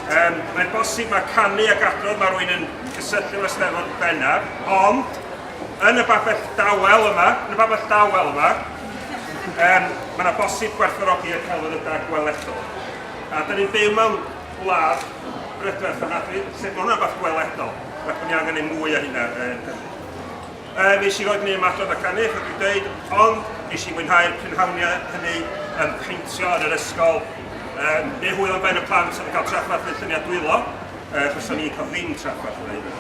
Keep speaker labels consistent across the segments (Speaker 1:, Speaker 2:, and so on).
Speaker 1: Mae'n bosib mae canu ac adrodd mae rhywun yn cysylltu efo Steddfod bennaf, ond yn y babell dawel yma, yn y babell dawel yma, mae yna bosib gwerthfawrogi y celfyddydau gweledol. A da ni'n byw mewn gwlad brydferth ofnadwy, lle mae hwnna'n beth gweledol, felly bod ni angen ei mwy o hynna yn Cymru. Nes i roed ni ymadrodd a canu, fel dwi'n dweud, ond nes i mwynhau'r prynhawniau hynny yn peintio yn yr ysgol. Neu hwyl am ben y plant oedd yn cael trafferth neu lluniau dwylo, achos o'n i'n cael ddim trafferth yn hynny.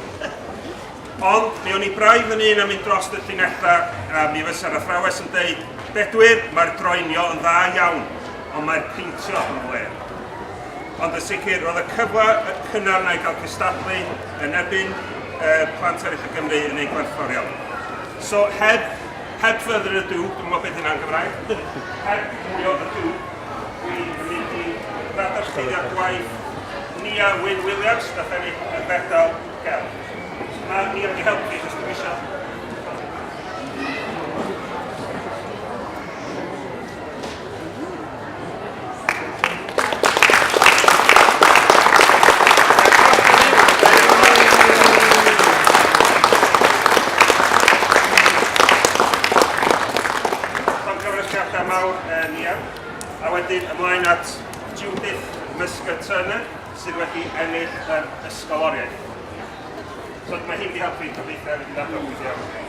Speaker 1: Ond mi o'n i braidd yn un am mynd dros y llinellau, a mi fysa'r athrawes yn deud, Bedwyr, mae'r droenio yn dda iawn, ond mae'r peintio yn flêr. Ond yn sicr, roedd y cyfle cynnar yna i gael cystadlu yn erbyn plant eraill o Gymru yn ein gwerthfawr iawn. So, heb, heb further ado, dwi'n gwybod beth hynna'n Gymraeg, heb mwy o ado, dwi'n mynd i ddadarsgrifio gwaith Nia Wyn Williams, nath ennill y fedal gelf. Mae Nia wedi helpu, jyst dwi'n eisiau. Llongyfarchiadau mawr, Nia. A wedyn ymlaen at Judith Muscat Turner, sydd wedi ennill yr ysgoloriaeth. So mae hi'n wedi helpu gobeithio hefyd i ddadl pwynt iawn.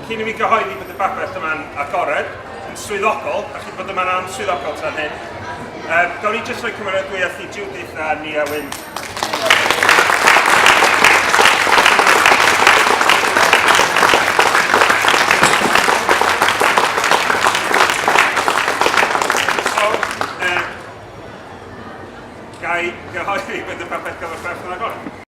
Speaker 1: Cyn i mi gyhoeddi bod y babell yma'n agored, yn swyddogol, a chi bod yma'n answyddogol tan hyn, gawn ni jyst rhoi cymeradwyaeth i Judith a Nia Wyn. So, gai gyhoeddi bod y babell gyfer yn agored?